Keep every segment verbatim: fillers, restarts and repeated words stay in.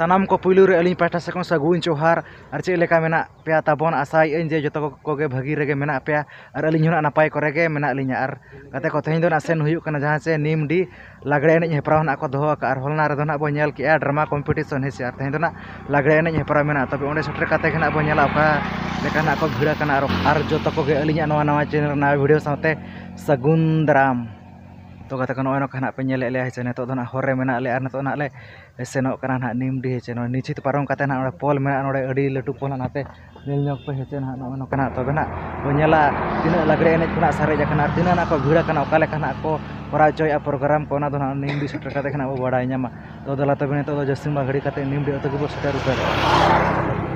ᱥᱟᱱᱟᱢ ᱠᱚ ᱯᱩᱭᱞᱩ ᱨᱮ ᱟᱹᱞᱤᱧ ᱯᱟᱦᱴᱟ ᱥᱮᱫ ᱠᱷᱚᱱ ᱥᱟᱹᱜᱩᱱ ᱡᱚᱦᱟᱨ᱾ ᱟᱨ ᱪᱮᱫ ᱞᱮᱠᱟ ᱢᱮᱱᱟᱜ ᱯᱮᱭᱟ ᱛᱟᱵᱚᱱ? ᱟᱥᱟᱭᱮᱫ ᱟᱹᱧ ᱡᱮ ᱡᱚᱛᱚ ᱠᱚᱜᱮ ᱵᱷᱟᱹᱜᱤ ᱨᱮᱜᱮ ᱢᱮᱱᱟᱜ ᱯᱮᱭᱟ ᱟᱨ ᱟᱹᱞᱤᱧ ᱦᱚᱸ ᱱᱟᱜ ᱱᱟᱯᱟᱭ ᱠᱚᱨᱮ ᱜᱮ ᱢᱮᱱᱟᱜ ᱞᱤᱧᱟ᱾ ᱟᱨ ᱜᱟᱛᱮ ᱠᱚ, ᱛᱮᱦᱮᱧ ᱫᱚ ᱱᱟᱜ ᱥᱮᱱ ᱦᱩᱭᱩᱜ ᱠᱟᱱᱟ ᱡᱟᱦᱟᱸ ᱪᱮ ᱱᱤᱢᱰᱤ ᱞᱟᱜᱽᱲᱮ ᱮᱱᱮᱡ ᱦᱮᱯᱨᱟᱣ ᱱᱟᱜ ᱠᱚ ᱫᱚᱦᱚ ᱟᱠᱟᱫᱼᱟ᱾ ᱟᱨ ᱦᱚᱞᱟ ᱨᱮᱫᱚ ᱱᱟᱜ ᱵᱚᱱ ᱧᱮᱞ ᱠᱮᱜᱼᱟ drama competition, ᱦᱮᱸ ᱥᱮ? ᱟᱨ ᱛᱮᱦᱮᱧ ᱫᱚ ᱱᱟᱜ ᱞᱟᱜᱽᱲᱮ ᱮᱱᱮᱡ ᱦᱮᱯᱨᱟᱣ ᱢᱮᱱᱟᱜᱼᱟ᱾ ᱛᱚᱵᱮ ᱚᱸᱰᱮ ᱥᱮᱴᱮᱨ ᱠᱟᱛᱮ ᱜᱮ ᱱᱟᱜ ᱵᱚᱱ ᱧᱮᱞᱟ ᱚᱠᱟ ᱞᱮᱠᱟ ᱱᱟᱜ ᱠᱚ ᱵᱷᱤᱲ ᱟᱠᱟᱱᱟ᱾ ᱟᱨ, ᱟᱨ ᱡᱚᱛᱚ ᱠᱚᱜᱮ ᱟᱹᱞᱤᱧᱟᱜ ᱱᱚᱣᱟ ᱱᱟᱣᱟ channel, ᱱᱟᱣᱟ video ᱥᱟᱶᱛᱮ ᱥᱟᱹᱜᱩᱱ ᱫᱟᱨᱟᱢ᱾ ᱛᱚ ᱜᱟᱛᱮ ᱠᱚ, ᱱᱚᱜᱼᱚᱭ ᱱᱚᱝᱠᱟ ᱱᱟᱜ ᱯᱮ ᱧᱮᱞᱮᱫ ᱞᱮᱭᱟ, ᱦᱮᱸ ᱥᱮ? ᱱᱤᱛᱚᱜ ᱫᱚ ᱱᱟᱜ ᱦᱚᱨ ᱨᱮ ᱢᱮᱱᱟᱜ ᱞᱮᱭᱟ ᱟᱨ ᱱᱤᱛᱚᱜ ᱱᱟᱜ ᱞᱮ ᱥᱮᱱᱚᱜ ᱠᱟᱱᱟ ᱱᱟᱦᱟᱜ ᱱᱤᱢᱰᱤ, ᱦᱮᱸ ᱪᱮ? ᱱᱚᱜᱼᱚᱭ ᱱᱤᱪᱷᱤᱛ ᱯᱟᱨᱚᱢ ᱠᱟᱛᱮ ᱱᱟᱦᱟᱜ ᱱᱚᱰᱮ ᱯᱳᱞ ᱢᱮᱱᱟᱜᱼᱟ, ᱱᱚᱰᱮ ᱟᱹᱰᱤ ᱞᱟᱹᱴᱩ ᱯᱳᱞ ᱱᱟᱦᱟᱜ, ᱱᱟᱛᱮ ᱧᱮᱞ ᱧᱚᱜ ᱯᱮ, ᱦᱮᱸ ᱪᱮ? ᱱᱟᱦᱟᱜ ᱱᱚᱜᱼᱚᱭ ᱱᱚᱝᱠᱟᱱᱟᱜ ᱛᱚᱵᱮ ᱱᱟᱦᱟᱜ ᱵᱚᱱ ᱧᱮᱞᱟ ᱛᱤᱱᱟᱹᱜ ᱞᱟᱜᱽᱲᱮ ᱮᱱᱮᱡ ᱠᱚ ᱱᱟᱦᱟᱜ ᱥᱟᱨᱮᱡ ᱟᱠᱟᱱᱟ ᱟᱨ ᱛᱤᱱᱟᱹᱜ ᱱᱟᱦᱟᱜ ᱠᱚ ᱵᱷᱤᱲ ᱟᱠᱟᱱᱟ, ᱚᱠᱟ ᱞᱮᱠᱟ ᱱᱟᱦᱟᱜ ᱠᱚ ᱠᱚᱨᱟᱣ ᱦᱚᱪᱚᱭᱮᱫᱼᱟ ᱯᱨᱳᱜᱨᱟᱢ ᱠᱚ, ᱚᱱᱟ ᱫᱚ ᱱᱟᱦᱟᱜ ᱱᱤᱢᱰᱤ ᱥᱮᱴᱮᱨ ᱠᱟᱛᱮ ᱜᱮ ᱱᱟᱦᱟᱜ ᱵᱚ ᱵᱟᱲᱟᱭ ᱧᱟᱢᱟ᱾ ᱛᱚ ᱫᱮᱞᱟ ᱛᱚᱵᱮ ᱱᱤᱛᱚᱜ ᱫᱚ ᱡᱟᱹᱥᱛᱤ ᱢᱟ ᱜᱷᱟᱹᱲᱤ ᱠᱟᱛᱮ ᱱᱤᱢᱰᱤ ᱟᱹᱛᱩ ᱜᱮᱵᱚ ᱥᱮᱴᱮᱨ ᱩᱛᱟᱹᱨᱚᱜᱼᱟ᱾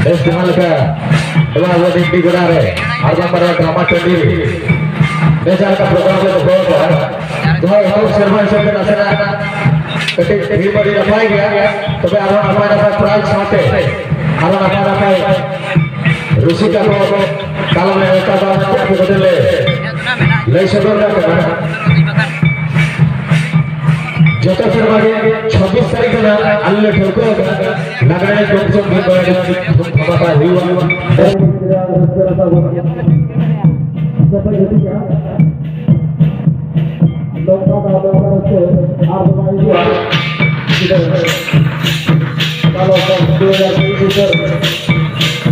ᱵᱮᱥ ᱡᱟᱦᱟᱸ ᱞᱮᱠᱟ ᱱᱚᱣᱟ ᱟᱵᱚ ᱰᱤᱜᱽᱰᱤ ᱜᱚᱰᱟ ᱨᱮ ᱟᱨ ᱵᱟᱝ ᱵᱟᱨᱭᱟ ᱰᱨᱟᱢᱟ ᱴᱟᱺᱰᱤ ᱨᱮ ᱵᱮᱥ ᱡᱟᱦᱟᱸ ᱞᱮᱠᱟ ᱯᱨᱳᱜᱨᱟᱢ ᱞᱮ ᱫᱚᱦᱚ ᱠᱟᱜᱼᱟ, ᱡᱟᱦᱟᱸ ᱮᱦᱚᱵ ᱥᱮᱨᱢᱟ ᱦᱤᱥᱟᱹᱵ ᱛᱮ ᱱᱟᱥᱮᱱᱟᱜ ᱠᱟᱹᱴᱤᱡ ᱵᱷᱤᱲ ᱢᱟ ᱟᱹᱰᱤ ᱱᱟᱯᱟᱭ ᱜᱮᱭᱟ, ᱛᱚᱵᱮ ᱟᱨᱦᱚᱸ ᱱᱟᱯᱟᱭ ᱱᱟᱯᱟᱭ ᱯᱨᱟᱭᱤᱡᱽ ᱥᱟᱶᱛᱮ ᱟᱨᱦᱚᱸ ᱱᱟᱯᱟᱭ ᱱᱟᱯᱟᱭ ᱨᱩᱥᱤᱠᱟ ᱠᱚ ᱠᱟᱞᱚᱢ ᱞᱮ ᱱᱮᱣᱛᱟ ᱠᱚᱣᱟ, ᱢᱮᱱᱛᱮ ᱟᱯᱮ ᱠᱚᱴᱷᱮᱱ ᱞᱮ ᱞᱟᱹᱭ ᱥᱚᱫᱚᱨ ᱠᱟᱜ ᱠᱟᱱᱟ᱾ ᱡᱚᱛᱚ ᱥᱮᱨᱢᱟ ᱜᱮ ᱪᱷᱟᱵᱵᱤᱥ ᱛᱟᱹᱨᱤᱠᱷ ᱨᱮᱱᱟᱜ ᱟᱞᱮ ᱞᱮ ᱴᱷᱟᱹᱣᱠᱟᱹ ᱟᱠᱟᱫᱟ ᱞᱟᱜᱽᱲᱮ ᱮᱱᱮᱡ ᱠᱚᱢᱯᱤᱴᱤᱥᱚᱱ ᱦᱩᱭᱩᱜ ᱠᱟᱱᱟ, ᱟᱹᱰᱤ ᱫᱷᱩᱢ ᱫᱷᱟᱢᱟᱠᱟ ᱦᱩᱭᱩᱜᱼᱟ᱾ ᱱᱚᱝᱠᱟ ᱫᱚ ᱟᱵᱚ ᱨᱟᱹᱥᱠᱟᱹ ᱟᱨ ᱫᱚ ᱵᱟᱝ ᱦᱤᱡᱩᱜᱼᱟ᱾ ᱪᱮᱫᱟᱜ ᱥᱮ ᱚᱱᱟ ᱫᱚ ᱫᱩ ᱦᱟᱡᱟᱨ ᱛᱮᱭᱤᱥ ᱩᱛᱟᱹᱨ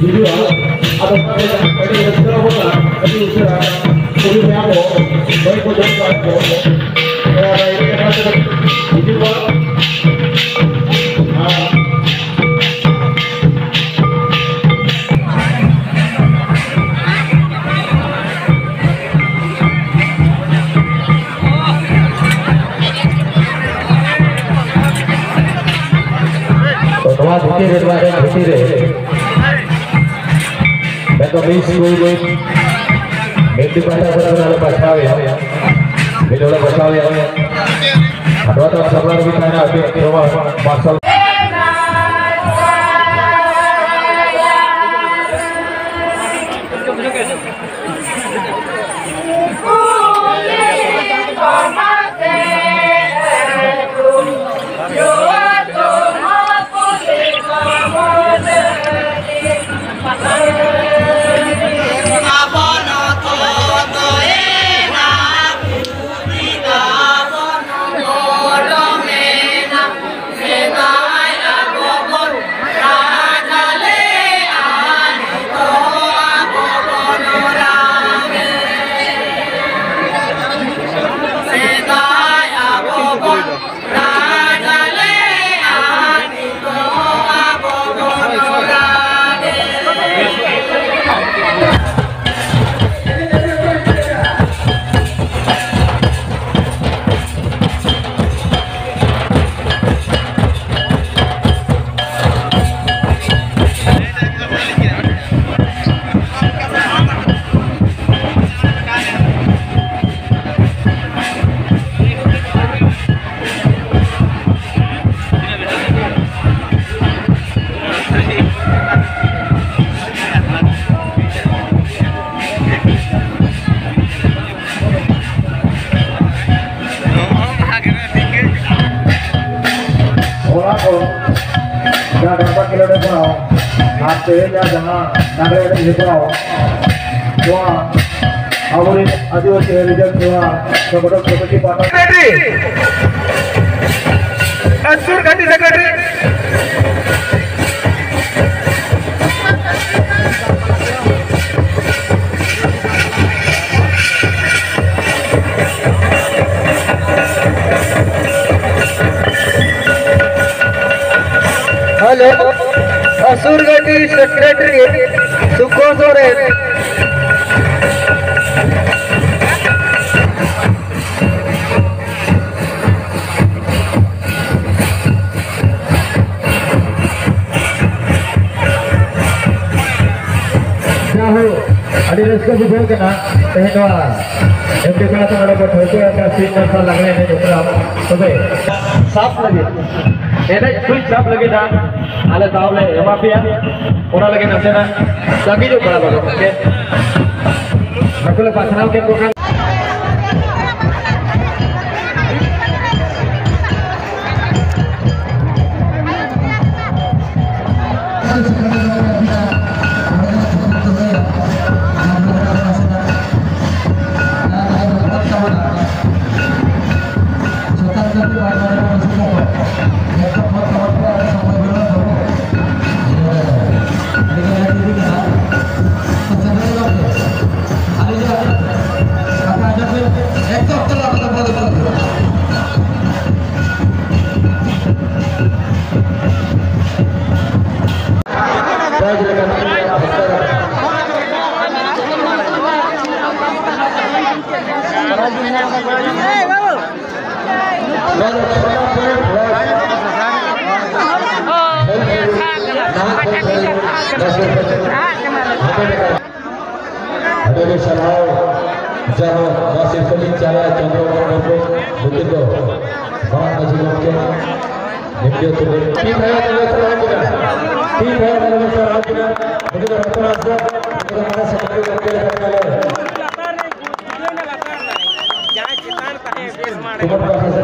ᱦᱤᱡᱩᱜᱼᱟ᱾ ᱟᱫᱚ ᱚᱱᱟ ᱨᱮᱭᱟᱜ ᱟᱹᱰᱤ ᱨᱟᱹᱥᱠᱟᱹ ᱟᱵᱚᱱᱟ, ᱟᱹᱰᱤ ᱩᱥᱟᱹᱨᱟ ᱠᱩᱞᱤ ᱢᱮᱭᱟ ᱠᱚ, ᱢᱟᱹᱭ ᱠᱚ ᱡᱚᱢ ᱠᱚᱣᱟ ᱠᱚ᱾ ᱱᱚᱣᱟ ᱨᱟᱭᱨᱤᱛ ᱟᱠᱷᱲᱟ ᱛᱮ ᱦᱤᱡᱩᱜ ᱢᱟ᱾ ᱟᱨ ᱛᱚ, ᱱᱚᱣᱟ ᱫᱷᱩᱛᱤ ᱨᱮ, ᱱᱚᱣᱟ ᱨᱮ ᱫᱷᱩᱛᱤ ᱨᱮ, ᱢᱮᱱᱫᱚ ᱢᱤᱥ ᱠᱩᱲᱤ ᱨᱮ, ᱢᱮᱱᱫᱤ ᱯᱟᱦᱴᱟ ᱠᱷᱚᱱ ᱱᱚᱣᱟ ᱞᱮ ᱵᱟᱪᱷᱟᱣᱮᱭᱟ, ᱢᱤᱫ ᱦᱚᱲ ᱞᱮ ᱵᱟᱪᱷᱟᱣᱮᱭᱟ᱾ ᱟᱨ ᱱᱚᱣᱟ ᱛᱟᱭᱚᱢ ᱥᱟᱯᱲᱟᱣ ᱨᱮ ᱛᱟᱦᱮᱱᱟ ᱟᱹᱵᱤᱱ ᱱᱚᱣᱟ ᱢᱟᱨᱥᱟᱞ᱾ ᱟᱨ ᱛᱮᱦᱮᱧᱟᱜ ᱡᱟᱦᱟᱸ ᱞᱟᱜᱽᱲᱮ ᱮᱱᱮᱡ ᱦᱮᱯᱨᱟᱣ, ᱱᱚᱣᱟ ᱟᱵᱚᱨᱮᱱ ᱟᱹᱫᱤᱵᱟᱹᱥᱤ ᱦᱮᱨᱤᱴᱮᱡᱽ ᱥᱮᱵᱟ ᱥᱚᱝᱜᱚᱴᱷᱚᱱ ᱠᱚᱢᱤᱴᱤ ᱯᱟᱦᱴᱟ ᱥᱮᱠᱨᱮᱴᱟᱨᱤ ᱟᱹᱥᱩᱨ ᱜᱷᱟᱹᱴᱤ ᱥᱮᱠᱨᱮᱴᱟᱨᱤ᱾ ᱦᱮᱞᱳ, ᱟᱹᱥᱩᱨ ᱜᱷᱟᱹᱴᱤ ᱥᱮᱠᱨᱮᱴᱟᱨᱤ ᱥᱩᱠᱷᱚ ᱥᱚᱨᱮᱱ᱾ ᱡᱟᱭᱦᱳᱠ, ᱟᱹᱰᱤ ᱨᱟᱹᱥᱠᱟᱹ ᱵᱩᱡᱷᱟᱹᱜ ᱠᱟᱱᱟ ᱛᱮᱦᱮᱧ ᱱᱚᱣᱟ ᱮᱢ ᱰᱤ ᱠᱚᱲᱟ ᱠᱚ ᱱᱚᱰᱮ ᱠᱚ ᱴᱷᱟᱹᱣᱠᱟᱹ ᱟᱠᱟᱫ ᱥᱤᱧ ᱢᱟᱨᱥᱟᱞ ᱞᱟᱜᱽᱲᱮ ᱮᱱᱮᱡ ᱩᱛᱨᱟᱣ᱾ ᱛᱚᱵᱮ ᱥᱟᱵ ᱞᱟᱹᱜᱤᱫ, ᱮᱱᱮᱡ ᱥᱩᱭ ᱥᱟᱵ ᱞᱟᱹᱜᱤᱫ ᱦᱟᱸᱜ ᱟᱞᱮ ᱫᱟᱣ ᱞᱮ ᱮᱢᱟ ᱯᱮᱭᱟ, ᱚᱱᱟ ᱞᱟᱹᱜᱤᱫ ᱱᱟᱥᱮᱱᱟᱜ ᱛᱟᱺᱜᱤ ᱧᱚᱜ ᱵᱟᱲᱟ ᱵᱟᱲᱟ ᱠᱚᱜᱮ᱾ ᱵᱟᱠᱚ ᱞᱮ ᱯᱟᱥᱱᱟᱣ ᱠᱮᱫ ᱠᱚ ᱠᱷᱟᱱ᱾ ᱟᱹᱰᱤ ᱟᱹᱰᱤ ᱥᱟᱨᱦᱟᱣ᱾ ᱡᱟᱦᱟᱸ ᱱᱚᱣᱟ ᱥᱤᱨᱯᱟᱹ ᱞᱤᱧ ᱪᱟᱞᱟ ᱪᱚᱱᱫᱨᱚ ᱢᱳᱦᱚᱱ ᱢᱩᱨᱢᱩ, ᱱᱩᱠᱤᱱ ᱫᱚ ᱢᱟᱨᱟᱝ ᱢᱟᱹᱡᱷᱤ ᱜᱚᱢᱠᱮ, ᱱᱤᱢᱰᱤ ᱟᱹᱛᱩ ᱨᱮ᱾ ᱴᱤᱢ ᱦᱚᱸ ᱟᱹᱰᱤ ᱟᱹᱰᱤ ᱥᱟᱨᱦᱟᱣ ᱠᱤᱱᱟ᱾ ᱴᱤᱢ ᱦᱚᱸ ᱟᱹᱰᱤ ᱟᱹᱰᱤ ᱥᱟᱨᱦᱟᱣ ᱠᱤᱱᱟ᱾ ᱱᱩᱠᱤᱱ ᱫᱚ ᱨᱚᱛᱚᱱ ᱦᱟᱸᱥᱫᱟ, ᱱᱩᱠᱤᱱ ᱫᱚ ᱢᱟᱨᱟᱝ ᱥᱮᱠᱨᱮᱴᱟᱨᱤ ᱜᱚᱢᱠᱮ ᱞᱮᱠᱟ ᱠᱟᱱᱟ᱾ ᱡᱟᱦᱟᱸᱭ ᱪᱮᱛᱟᱱ ᱛᱟᱦᱮᱸ ᱵᱮᱥ ᱢᱟᱲᱟᱝ᱾ ᱠᱷᱚᱵᱚᱨ ᱯᱟᱥᱱᱟᱣ